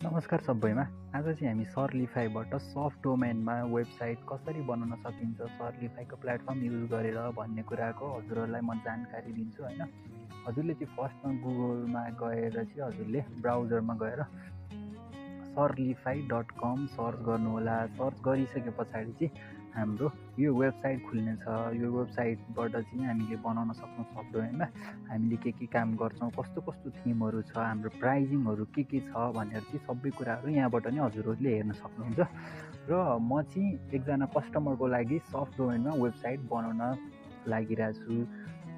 नमस्कार सबैमा। आज चाहिँ हामी सर्लिफाईबाट सफ्ट डोमेनमा वेबसाइट कसरी बनाउन सकिन्छ, सर्लिफाईको प्लेटफर्म युज गरेर भन्ने कुराको हजुरहरूलाई म जानकारी दिन्छु हैन। हजुरले चाहिँ फर्स्टमा गुगलमा गएर चाहिँ हजुरले ब्राउजरमा गएर सर्लिफाई.com सर्च गर्नुहोला। सर्च गरिसके पछाडि चाहिँ हाम्रो यो वेबसाइट खुल्नेछ। यो वेबसाइटबाट चाहिँ हामीले बनाउन सक्छौँ सफ्ट डोमेनमा। हामीले के काम गर्छौँ, कस्तो कस्तो थिमहरू छ, हाम्रो प्राइजिङहरू के छ भनेर चाहिँ सबै कुराहरू यहाँबाट नै हजुरहरूले हेर्न सक्नुहुन्छ। र म चाहिँ एकजना कस्टमरको लागि सफ्ट डोमेनमा वेबसाइट बनाउन लागिरहेको छु।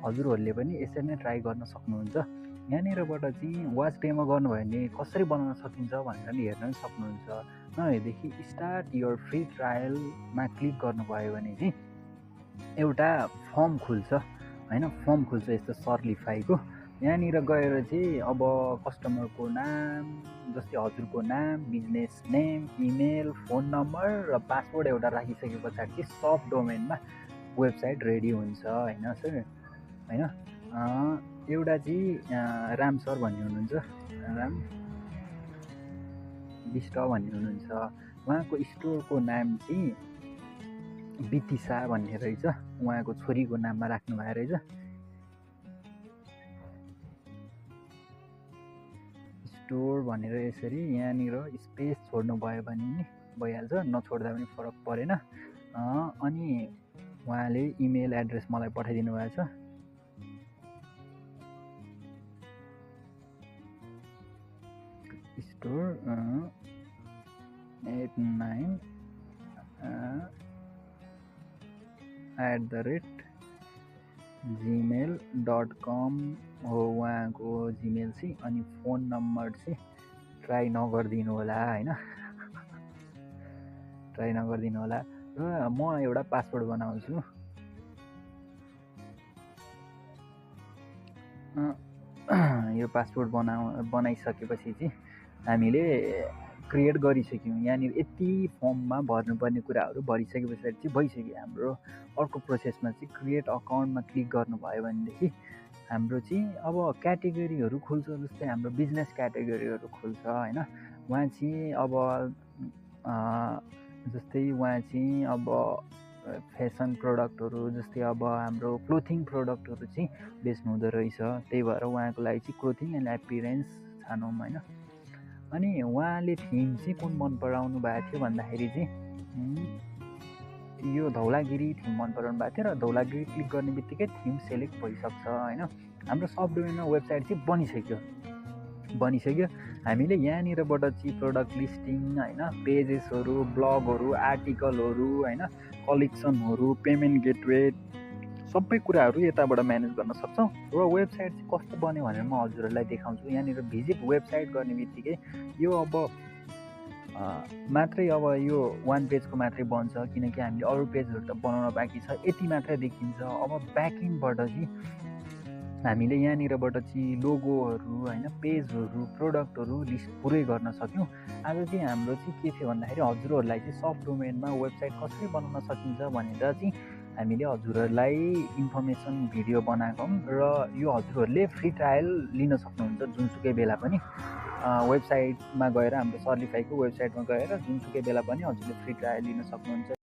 हजुरहरूले पनि यसरी नै ट्राई गर्न सक्नुहुन्छ। यहाँनिरबाट चाहिँ वाच डेमो गर्नुभयो भने कसरी बनाउन सकिन्छ भनेर नि हेर्न पनि सक्नुहुन्छ। नभएदेखि स्टार्ट योर फ्री ट्रायलमा क्लिक गर्नुभयो भने चाहिँ एउटा फर्म खुल्छ हैन। फर्म खुल्छ यस्तो सर्लिफाईको। यहाँनिर गएर चाहिँ अब कस्टमरको नाम, जस्तै हजुरको नाम, business name, email, phone number र पासवर्ड एउटा राखिसके पछाडि चाहिँ सफ्ट डोमेनमा वेबसाइट रेडी हुन्छ हैन सर हैन। एउटा चाहिँ राम सर भन्ने हुनुहुन्छ, राम विष्ट भन्ने हुनुहुन्छ। उहाँको स्टोरको नाम चाहिँ बितिसा भन्ने रहेछ। उहाँको छोरीको नाममा राख्नु भएको रहेछ। स्टोर भनेर यसरी यहाँनिर स्पेस छोड्नु भयो भने नि भइहाल्छ, नछोड्दा पनि फरक परेन। अनि उहाँले इमेल एड्रेस मलाई पठाइदिनु भएको छ। स्टोर 89@gmail.com हो उहाँको जिमेल चाहिँ। अनि फोन नम्बर चाहिँ ट्राई नगरिदिनु होला हैन, ट्राई नगरिदिनु होला। र म एउटा पासवर्ड बनाउँछु। यो पासवर्ड बनाइसकेपछि चाहिँ हामीले क्रिएट गरिसक्यौँ। यहाँनिर यति फर्ममा भर्नुपर्ने कुराहरू भरिसके पछाडि चाहिँ भइसक्यो। हाम्रो अर्को प्रोसेसमा चाहिँ क्रिएट अकाउन्टमा क्लिक गर्नुभयो भनेदेखि हाम्रो चाहिँ अब क्याटेगोरीहरू खुल्छ। जस्तै हाम्रो बिजनेस क्याटेगोरीहरू खुल्छ हैन। उहाँ चाहिँ अब जस्तै उहाँ चाहिँ अब फेसन प्रोडक्टहरू, जस्तै अब हाम्रो क्लोथिङ प्रोडक्टहरू चाहिँ बेच्नु हुँदो रहेछ। त्यही भएर उहाँको लागि चाहिँ क्लोथिङ एन्ड एपियरेन्स छानौँ हैन। अनि उहाँले थिम चाहिँ कुन मन पराउनु भएको थियो भन्दाखेरि चाहिँ यो धौलागिरी थिम मन पराउनु भएको थियो। र धौलागिरी क्लिक गर्ने बित्तिकै थिम सेलेक्ट भइसक्छ हैन। हाम्रो सफ्ट डोमेनमा वेबसाइट चाहिँ बनिसक्यो। हामीले यहाँनिरबाट चाहिँ प्रोडक्ट लिस्टिङ हैन, पेजेसहरू, ब्लगहरू, आर्टिकलहरू हैन, कलेक्सनहरू, पेमेन्ट गेटवे सबै कुराहरू यताबाट म्यानेज गर्न सक्छौँ। र वेबसाइट चाहिँ कस्तो बन्यो भनेर म हजुरहरूलाई देखाउँछु। यहाँनिर भिजिट वेबसाइट गर्ने बित्तिकै यो अब मात्रै अब यो वान पेजको मात्रै बन्छ, किनकि हामीले अरू पेजहरू त बनाउन बाँकी छ। यति मात्रै देखिन्छ। अब ब्याकएन्डबाट चाहिँ हामीले यहाँनिरबाट चाहिँ लोगोहरू हैन, पेजहरू, प्रोडक्टहरू लिस्ट पुरै गर्न सक्यौँ। आज चाहिँ हाम्रो चाहिँ के थियो भन्दाखेरि हजुरहरूलाई चाहिँ सफ्ट डोमेनमा वेबसाइट कसरी बनाउन सकिन्छ भनेर चाहिँ हामीले हजुरहरूलाई इन्फर्मेसन भिडियो बनाएको र यो हजुरहरूले फ्री ट्रायल लिन सक्नुहुन्छ जुनसुकै बेला पनि। वेबसाइटमा गएर, हाम्रो सर्लिफाईको वेबसाइटमा गएर जुनसुकै बेला पनि हजुरले फ्री ट्रायल लिन सक्नुहुन्छ।